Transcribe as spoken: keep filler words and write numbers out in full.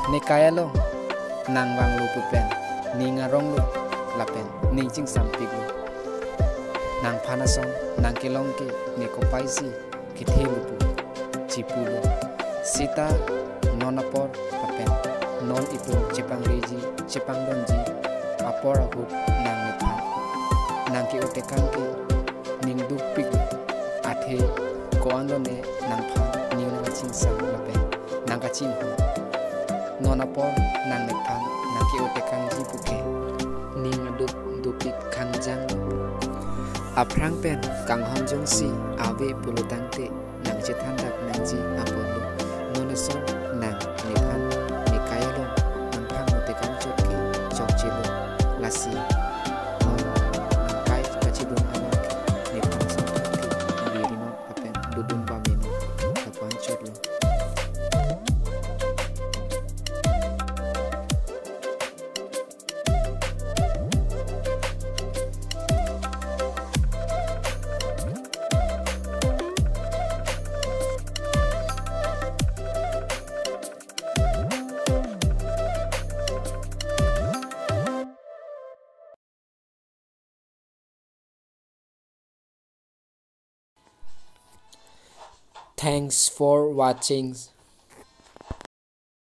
Ne kai along nang vanglo pu pen ning aronglo lapen ning chingsampiklo. Nangphan ason nang kelong ke ne kopaisi kethelo pu chipulo. Seta non apor lapen non itum chepangreji chepangdonji apor ahut nang nephan nang ke-o tekang ke ning dukpiklo. Athe ko-an lone nangphan ning nangkachingsam lapen nangkachinghon? Non apor nang nephan nang ke-o tekangji puke ning aduk dukpik khangjang. Aphrang pen kanghon jongsi ave pulo tangte nang chethandak nangji apotlo. Non ason nang nephan ne kai along nangphan ne tekang chot ke chokchelo. Lasi non nang kai kachidun along ke nephan ason thakthak biri non lapen dodun pame non lapu-an chotlo. Thanks for watching.